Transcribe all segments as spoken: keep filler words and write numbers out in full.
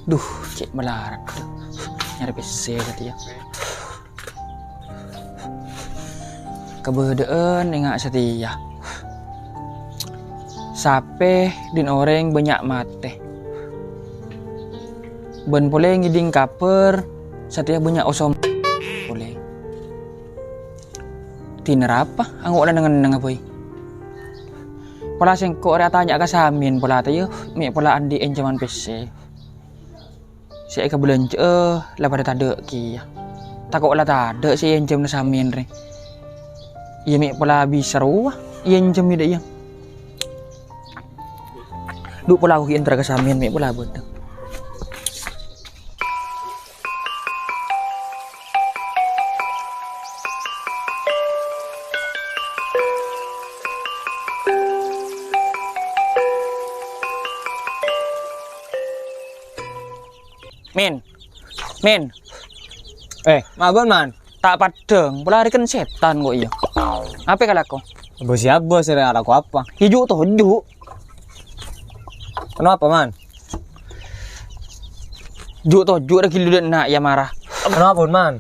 Duh, cè' malarat. Nyarè pèssè satèya. Kabâḍâ'ân enga' satèya. Sapè ḍin orèng bânnya' matè. Bân polè ngèḍing kabhâr satèya bânnya' osom polè. Ḍina rapa anggo' neng-enneng bhâi. Pola sèngko' rè atanya'a ka Samin pola tèya, mè' pola anḍi' ènjhâman pèssè. Sè èkabâlânjhâ'â la paḍâ taḍâ' kèya. Tako' la taḍâ' sè èènjhâmana Samin rè. Iyâ mè' pola bisa rowa èènjhâm iyâ ḍâ' iyâ. Ḍu' pola ghi' èntara ka Samin mè' pola bâḍâ. Min. Min. Eh, mabân, Man? Ta' paḍḍhâng, pola arè kan sètan ko' iyâ. Apa kalako? Bos ya, bos, arè alako apa? Iyâ ju' toju'. Kenapa, Man? Ju' toju' ra ghillu ḍâ' enna' iyâ mara. Kenapa, Man?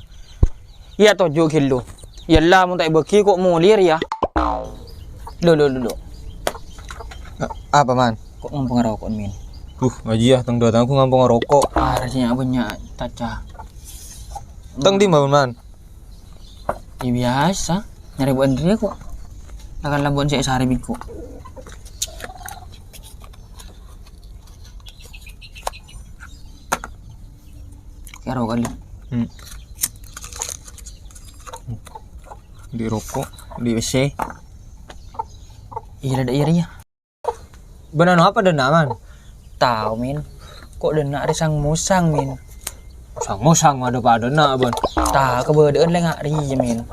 Iyâ toju' ghillu. Iyâ la mon ta' èbâghi ko' molè rèya. Lo, lo, lo, lo. Apa, Man? Ko' ngamponga roko', Min? Duh, ngajiyâ, tang-ḍâtang aku ngamponga roko'. Arè sè bânnya' taca. Tang ḍimma, Man? Iyâ biasa, nyarè bâ'ân rèya ko'. Lakan lambun sè sarè bingko. Karo kali. Hmm. Andi' roko', andi' pèssè. Iyâ, la ḍâ' iyâ rèya. Bân anu apa ḍâ' enna', Man? Tao, Min. Ko' ḍâ' enna' rè sang-mosang, Min. Sang-mosang maḍâ paḍâna, Bân. Ta' kabâḍâ'ân lènga' rèya, Min.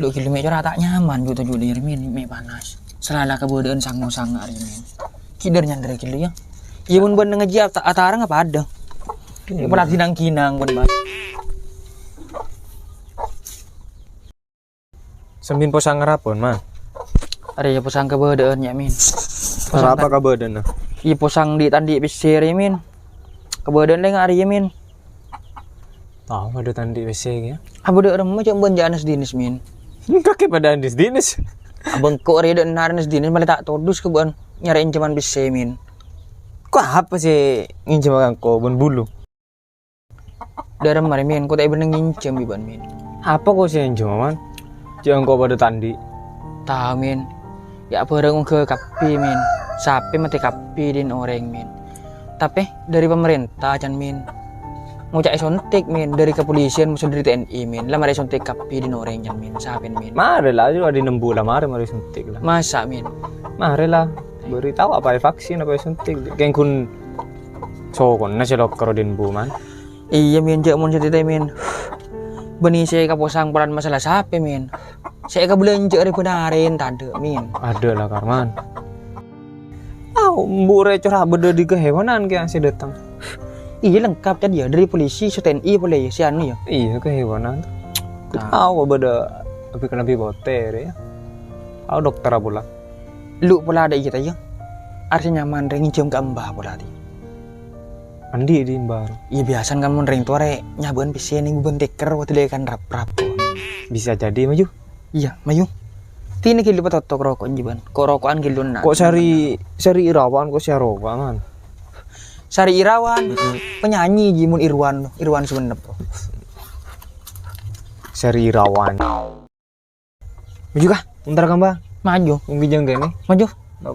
Lo' ghillu mè' cora' ta' nyaman, ju' toju' ḍâ' iyâ rè, Min, mè' panas. Sè la kabâḍâ'ân sang-mosang nga' rèya, Min. Kidar nyanḍâr ghillu, yâ. Iyâ, mon bân ngajhi ata-, atarèngnga paḍâ. Iyâ, pola ghinang-ghinang, bân, Bân. Sampèyan posang arapa, Man? Arè iyâ posang kabâḍâ'ân, yâ, Min. Posang arapa ta-, kabâḍâ'ânna? Iyâ, posang ḍi'-tanḍi' pèssè rè, Min. Kabâḍâ'ân lènga' rèya, Min. Tao, bâḍâ tanḍi' pèssè kèya. Abâ' ḍâ' remma, ca'na bân jhâ' anes-dines, Min. Kakè paḍâ anes-dines. Abângko rèya ḍâ' enna' anes-dines, malè ta' todus ka bâ'ân nyarè ènjhâman pèssè, Min. Ko' apa sè ngènjhâm ka engko', bân bulu? Ḍâ' remma rè, Min, ko' ta' èbhâreng ngènjhâm bi' bâ'ân, Min. Apa ko' sè ènjhâma, Man? Jhâ' engko' paḍâ tanḍi'. Tao, Min. Yâ bhâreng ongghâ kabbhi, Min. Sapè matè kabbhi ḍin orèng, Min. Tapè ḍâri pamarènta, can, Min. Ngoca'è sontik, Min. Ḍâri kapolisian, maksud ḍâri T N I, Min. La marè sontik kabbhi ḍin orèng, can, Min. Sapèn, Min. Marè la, aḍi' nembu la marè, marè sontik la. Masa', Min? Marè la. Bâri' tao apa vaksin, apa sontik. Kèng ghun sokona sè loker ḍin bu, Man. Iyâ, Min, jhâ' mon sè tètè, Min. Bânnè sè èkaposang polana masalah sapè, Min. Sè èkabâlânjhâ rè bân arèn taḍâ', Min. Aḍâ' la, Karman. Au, embu' rè cora' bâḍâ ḍi' kahèwanan kèya sè ḍâteng. Iyâ, lengkap, can, yâ, ḍâri polisi, sè T N I polè, yâ, sè anu, yâ. Iyâ, kahèwanan. Nah. Au, bâḍâ lebbi-kelebbi potè rè, yâ. Au, dokter pola. Lu' pola ḍâ' iyâ, ta' iyâ. Arè sè nyaman rè ngènjhâm ka embah pola, ta' iyâ. Anḍi' ḍi' embah? Iyâ, biyasana kan mon rèng towa rè nyabâ'ân pèssè neng bân tèker, waḍḍhi lè kan rap-rap. Bisa jadi, mayu. Iyâ, mayu. Tènè ghillu patotok roko' jhâ' bân. Ko' roko'an ghillu na. Ko' Sari, Sari Irawan, ko' Syarowa, Man. Sari Irawan. Mm-mm. Penyanyi jhâ' mon Irwan, Irwan Sumenep. Sari Irawan. Maju kah? Entar kamba. Maju. Mungkin jang kene. Maju.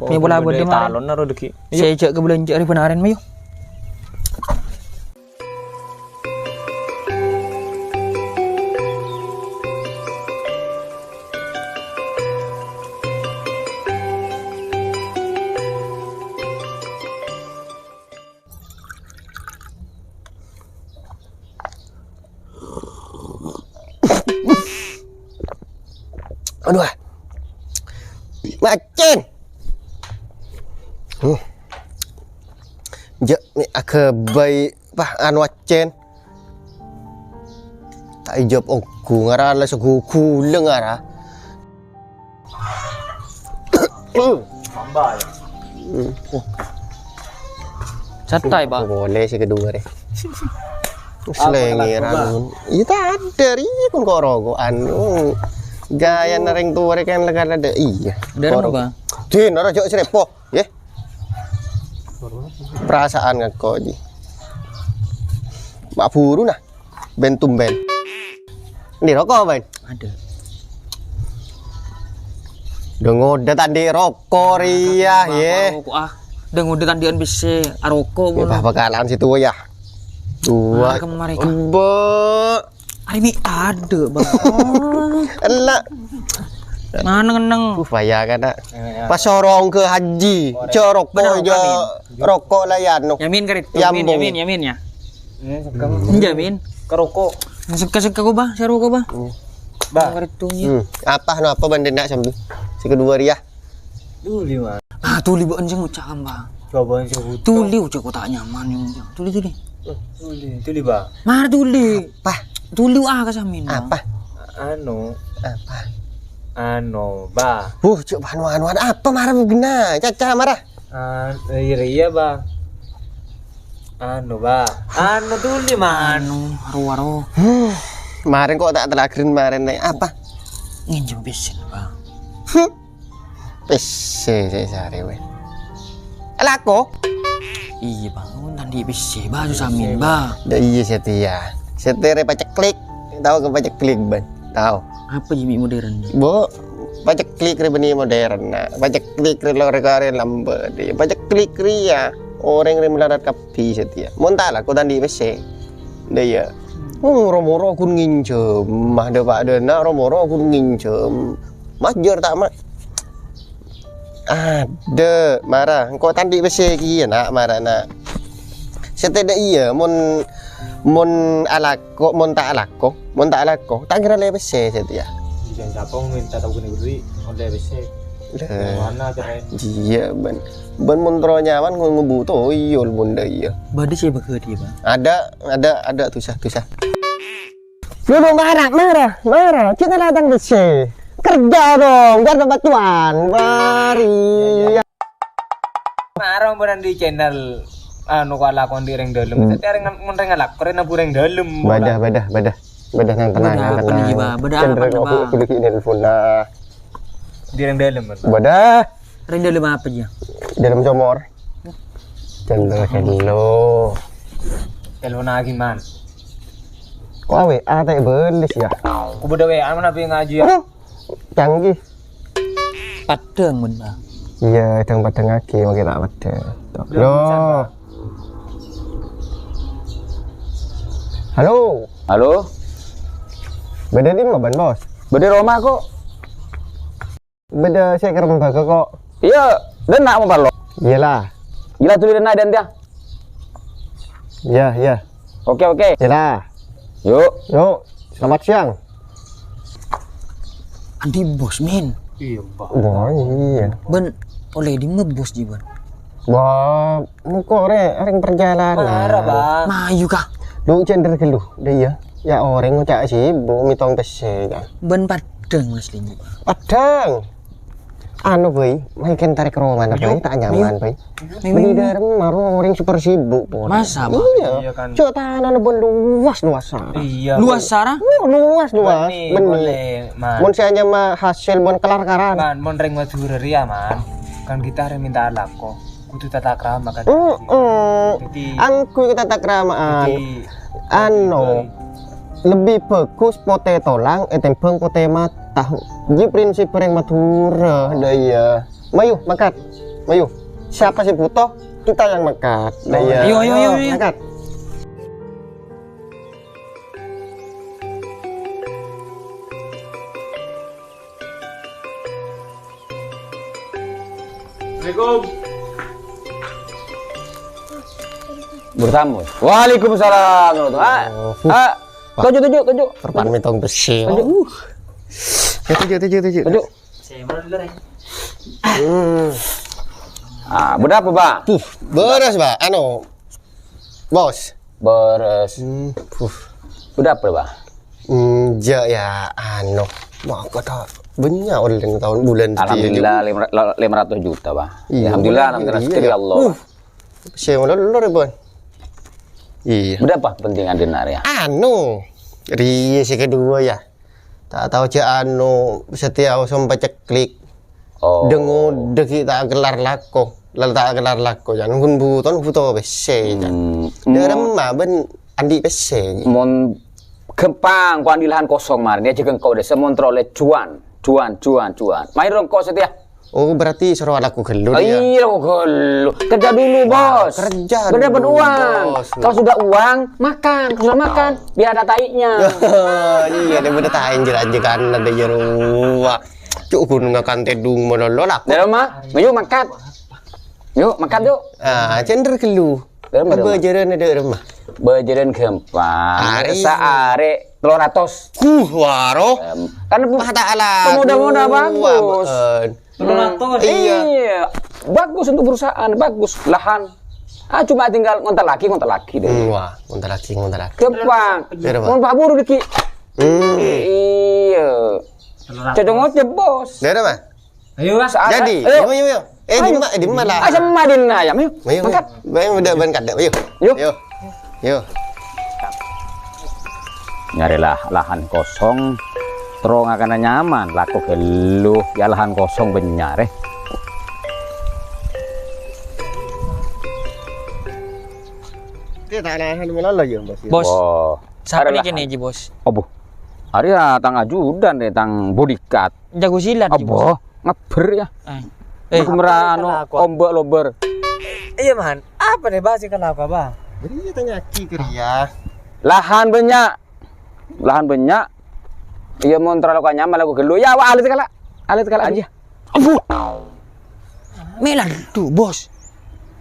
Ini bola bodi mari. Talon naro degi. Saya cek ke belanja hari benaran, maju. Aduh. Macen. Hmm. Ja, ni aga bai, pah, anu, acen. Ta' ijab ogu ngara la segugu le ngara. Tambah ya. Hmm. Oh. Santai, Pak. Boleh sih kedua deh. Selenge ra, Bang. Iya, tadâ' rèya kon kok roko'an. Wong gayana rèng towa rè kan la-, la-, la-, iyâ. Dâri apa, Bang? Din, ora jhâ' srèpo, yè. Perasaan ngako ji. Mak buru nah. Ben tumben. Ini roko', Ben? Ada. Dâ' ngodâ ta' andi' roko' rèya, yè. Roko', ah. Dâ' ngodâ ta' andi'ân pèssè, aroko' ngono. Bakalan sè towa, yâ. Towa. Mara kemari, Kak. Mbok. Ari mi ada, Bang. Ella. Mana ngeneng? Uh, bahaya kan, Nak? Pas sorong ke haji, jhâ' roko', jhâ' roko' la yâ, anu. Yamin, karit. Yamin, Yamin, Yamin, ya. Yamin. Keroko. Seka-seka ko, Bah, sero ko, Bah. Bah. Karit tuh, ya. Hmm. Apa, no, apa banding nak sambil? Si kedua rèya. Tuli, Mas. Ah, tuli bâ'ân sè ngoca', Bang. Coba sing butuh. Tuli, ucap kok tak nyaman, ya. Tuli, tuli. Eh, tuli, tuli, Bang. Mar tuli. Apa? Tuli, ah, ka sampeyan, Bang. Apa? Anu. Apa? Anu, Bang. Uh, cuk, anu, anu, anu, apa marah guna? Caca marah. An-, iya, iya, Bang. Anu, Bang. Anu tuli, man. Anu, aro, aro. Huh, marèn kok tak telagrèn marèn, Nek. Apa? Nginjem pèssè, Bang. Huh. Pèssè sè sarè, wè. Alako? Iyâ, Bang. Aku tadi pèssè, Bang, susah min, Bang. Dâ' iyâ, Setia. Setia rè paceklik. Tao ke paceklik, Bang? Tao. Apa jimi modern? Bu, paceklik rè bânnè modern, nah. Paceklik rè lorè karè lambâ'. Dâ' iyâ, paceklik rèya. Orèng rè malarat kabbhi, Setia. Mon ta' alako tadi pèssè. Dâ' iyâ. Oh, moro-moro ghun nginjem. Mah dâ' pa' dâna, moro-moro ghun nginjem. Majâr ta', Ma'? Adâ', mara. Engko' ta' andi' pèssè kèya, Na', mara, Na'. Sè tadâ' iyâ, mon, mon alako, mon ta' alako, mon ta' alako, ta' kèra ollè pèssè, Setia. Jhâ' sapa minta tao ghun bherri', ollè pèssè. Lah. Mana caranya? Iyâ, bân. Bân mon terro nyaman, ngu-, ngubu toyol, mon dâ' iyâ. Bâdâ sè bâgâ dhiyâ, Bang? Adâ', adâ', adâ', dusa, dusa. Lu, lu, mara, mara, mara. Kita datang ke sini. Kerja dong, buat bantuan. Mari. Mara, bukan di channel, anu, kok lakon di rèng dâlem. Hmm. Tapi rèng ngon-, rèng ngalak, rèng nabu rèng dâlem. Badah, badah, badah. Badah yang tenang, yang tenang. Badah apa nih, Bang? Badah apa nih, Bang? Nah. Di rèng dâlem, Bang. Badah. Rèng dâlem apa, ya? Dâlem somor. Channel hello. Hello, nah, gimana? Kok W A ta' èbâles, ya? Ku bâdâ W A, mana ngaji, ya? Aduh, canggih. Padhâng, mon, Bang. Iyâ, dhâng-padhâng aghi, mangkè ta' padhâng. Loh. Halo. Halo. Bâdâ dimma, Bân, Bos? Bâdâ roma, kok. Bâdâ sè kèrèm bâgâ, kok. Iyâ, dâ' enna' mon parlo. Iyâ, la. Iyâ, la, dhuli dâ' enna' dântèya. Iyâ, iyâ. Oke, oke. Iyâ, la. Yuk. Yuk. Selamat siang. Andi' bos, men. Iyâ, Pak. Wah, iyâ. Bân, ollè dimma bos, ji, Bân? Wah, moko rè, rèng perjalanan. Mara, Bang. Mayu, kah? Lu cender gelu, dâ' iyâ. Ya, orèng ngoca' sibuk, mètong pèssè, kah? Bân padhâng, Mas, lènè. Padhâng. Anu, Boy, mayu kèn tarèk romana, Boy, ta' nyaman, Boy. Bânnè dâremma, orèng super sibuk, Boy. Masa, Bang? Iyâ. Iyâ, kan. Cok, tanana bân luas-luas, Sar. Iyâ, Bang. Luas, Sar? Oh, luas-luas. Bânnè, bânnè. Mon sè anyama hasil, bân kelar-kelaran. Man, mon rèng Madhurâ rèya, Man. Kan kita rèng minta alako. Kudu tata krama, kan. Heeh. Dâddhi, angghuy tata kramaan. Dâddhi, anu, lebbi bhâghus potè tolang ètèmbhâng potè mata. Jiyâ prinsip rèng Madhurâ, dâ' iyâ. Mayu, mangkat. Mayu. Siapa sè butuh, kita yang mangkat. Dâ' iyâ. Ayo, ayo, ayo, ayo. Mangkat. Assalamualaikum. Bertamu. Waalaikumsalam. Ah, ah. Toju', toju', toju'. Perpan mètong pèssè. Toju'. Ya, toju', toju', toju'. Toju'. Hmm. Ah, bâdâ apa, Bang? Puh, bârâs, Bang. Anu, Bos. Bârâs. Hmm, puh. Bâdâ apa, Bang? Hmm, jâ', ya, anu, moko ta' bânnya' ollèna taon bulân. Alhamdulillah, lima, lima ratus juta, Bang. Iyâ, alhamdulillah, alhamdulillah, iyâ. Syukur ya Allah. Uh. Sè malolo rè, Bon. Iyâ. Bâḍâ apa kepentingan ḍinna' rèya? Anu, rèya sè kedua yâ. Ta' tao jhâ' anu, satèya sompa ceklik. Oh. Ḍeng-oḍeng ghi' ta' kellar lako. Lal ta' kellar lako, jhâ' nunggu buton buto pèssè, jhâ'. Hmm. Ḍâ' remma bân anḍi' pèssè, jhâ'. Mon ghâmpang, ko' anḍi' lahan kosong marèna, jhâ' engko' ḍâ' sè montrolè cuan, cuan, cuan, cuan. Mayu engko' satèya. Oh, berarti soro alako ghâllu, yâ? Iyâ, alako ghâllu. Kerja dulu, Bos. Kerja dulu, Bos. Biar dapat uang. Kalau sudah uang, makan. Kalau sudah makan, biar ada tainya. Iyâ, ḍâ' bâḍâ tai jhâr-ajhârân ḍâ' jhâr rowa. Cuk, ghun ngakan tèḍung malolo lako. Ḍâ' remma, ayo mangkat. Yu, mangkat, yu. Ah, cender ghâllu. Ḍâ' remma, ḍâ' remma. Bâjârân ḍâ' remma. Bâjârân ghâmpang. Arè. Saarè tello ratos. Huh, waro. Em, kan bu-, pemuda-pemuda bagus. Tello ratos. Iyâ. Iyâ. Bagus untuk perusahaan, bagus. Lahan. Ah, cuma tinggal ngontak lagi, ngontak lagi ḍâ'. Hmm, wah, ngontak lagi, ngontak lagi. Ghâmpang. Ḍâ' remma. Mon paburu ḍâggi'. Hmm. Iyâ. Cocok ngocep, Bos. Ḍâ' remma. Ayo, Mas. Jadi, ayo. Ayo, ayo, ayo. Eh, ayo. Ḍimma, ḍimma lah. Ah, semma ḍinna' ayam, ayo. Ayo. Mangkat. Bân, bân, bân kadhâ', ayo. Yo. Yo. Yo. Nyarè lah-, lahan kosong, terro ngakana nyaman, lako ghâllu, yâ lahan kosong bânnya' rè. Kita lahan malolo ya, Bos, ya? Bos. Wah. Sapa arè nèka lahan. Nèka, Bos? Abbhu. Arè yâ tang ajudan rè, tang bodyguard. Jago silat, Bos. Abbhu, ngebbher yâ. Eh. Eh. Aku mera anu, ombak lobar. Iyâ, Man. Apa nih bahas yang kenapa, Bang? Bâri' tanya'aghi ka rèya. Lahan bânnya'. Lahan bânnya'. Iyâ, mon terlalu kanyama lagu ghâllu. Yâ, wa, alit kala. Alit kala aja. Abbhu. Melan tuh, Bos.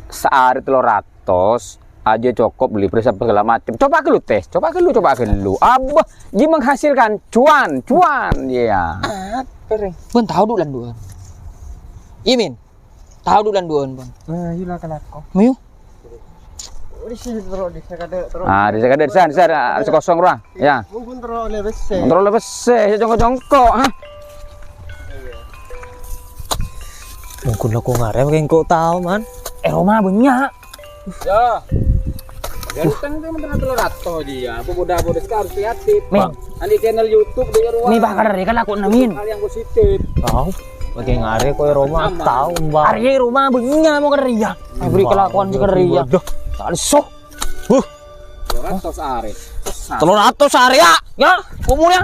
Saarè tello ratos. Aja cokop beli beras apa segala macem. Coba ghâllu, Tes. Coba ghâllu, coba ghâllu. Abbhu, ji menghasilkan cuan, cuan, yâ. Apa, Reng? Bân tao ḍu lan ḍu'ân. Iyâ, Min. Tao ḍu lan ḍu'ân, Bân. Nah, iyâ lah, kalako. Mayu. Di sini terus, di sini ada terus. Ah, di sini ada, di sana, di sana, ada kosong ruang. Yâ. Mungkin terus oleh besi. Terus oleh besi, yâ, jongko-jongko, ha? Mungkin aku ngarep, kayak engkau tahu, Man. Eh, roma bânnya'. Yâ. Ganteng tuh, menteri telur atau dia. Apa bodoh-bodoh sekarang kreatif. Min. Nanti channel YouTube dia ruang. Nih, bakal dari kan aku nemin. Hal yang positif. Tahu. Lagi ngarep kok roma, tahu, Mbak. Arè roma bânnya' mau kerja. Beri kelakuan kerja. Waduh. Tak leso. Huh. Telur ratos arè. Telur ratos arè, yâ. Yâ, umurnya.